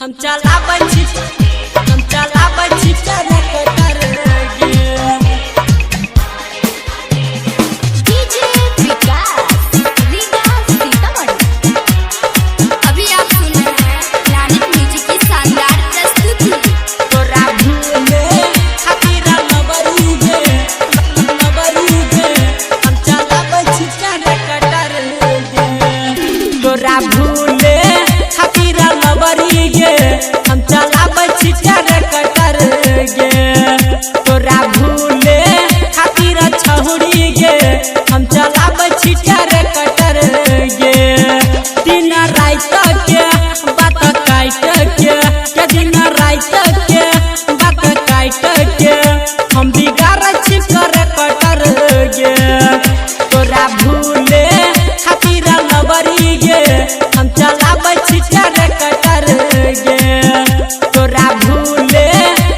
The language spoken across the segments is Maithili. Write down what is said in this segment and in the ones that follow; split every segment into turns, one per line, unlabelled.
हम चलाबै छी, हम चलाबै छी ट्रैक्टर गे।
डीजे विकास रीगा सीतामढ़ी। अभी आप सुन रहे हैं प्लैनेट म्यूजिक की शानदार प्रस्तुति।
तोरा भूले खातिर लबरू गे, लबरू गे, हम चलाबै छी ट्रैक्टर गे। तोरा भूले खातिर लबरू गे, हम चलाबै छी ट्रैक्टर गे। तोरा भूले खातिर छहुरी गे, हम चलाबै छी ट्रैक्टर गे। दिन रात के बात काट के, के दिन रात के बात काट के, हम बिगाड़ छी कटर गे। तोरा भूले खातिर लबरी गे, हम चलाबै छी ट्रैक्टर गे। तोरा भूले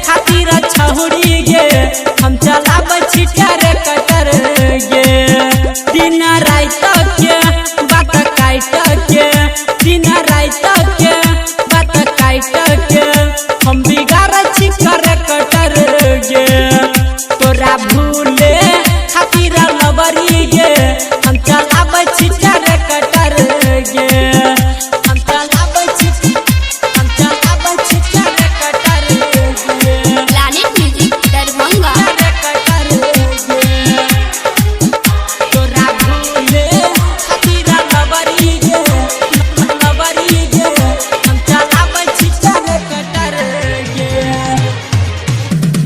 खातिर छहुरी गे, हम चलाबै छी ट्रैक्टर गे। दिन रात के बात काट के, दिन रात के बात काट के, हम बिगाड़ छी कटर गे। तोरा भूले खातिर लबरी गे, हम चलाबै छी ट्रैक्टर गे। हम चलाबै छी, हम चलाबै छी ट्रैक्टर गे।
Planet music Darbhanga.
ट्रैक्टर गे। तोरा भूले खातिर लबरी गे, लबरी गे, हम चलाबै छी ट्रैक्टर गे।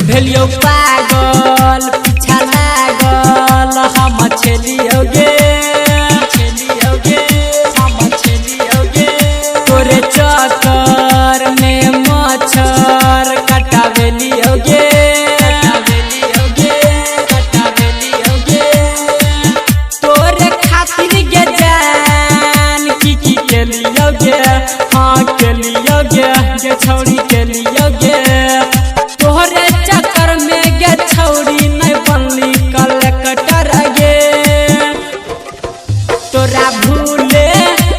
भेलियौ पागल पीछा लागल हम छेलियौ गे, छेलियौ गे, हम छेलियौ गे। तोरे चक्कर में मच्छर कटावेलियौ गे, कटावेलियौ गे, कटावेलियौ गे। तोरे खातिर गे जान की की केलियौ गे, हाँ केलियौ गे, गे छौरी केलियौ गे। तोहरे चक्कर में गे छौरी नहीं बनली कलेक्टर गे। तोरा भूले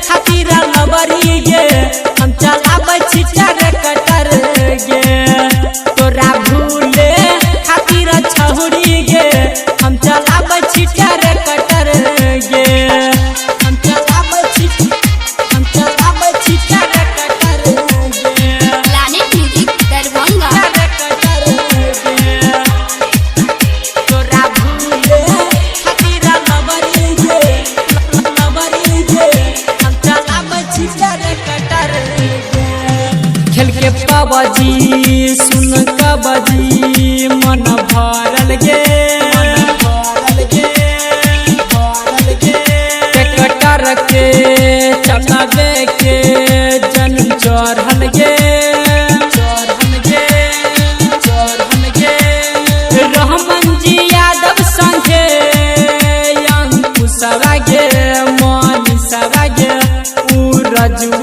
खातिर लबरी गे, हम चलाबै छी ट्रैक्टर गे। तोरा भूले खातिर छहुरी गे, हम चलाबै छी ट्रैक्टर गे। हम चलाबै छी, हम चलाबै छी ट्रैक्टर गे।
Planet music Darbhanga.
Tractor गे। तोरा भूले खातिर लबरी गे, लबरी गे, हम चलाबै छी ट्रैक्टर गे। खेल के पबजी सुन कबजी मन भरल गे, मन भरल गे, भरल गे। ट्रैक्टर के चलावे के जन्म चढ़ल गे, चढ़ल गे, चढ़ल गे। रहमन जी यादव संगे अंकुशवा गे, मनीषवा गे, उ रजुआ।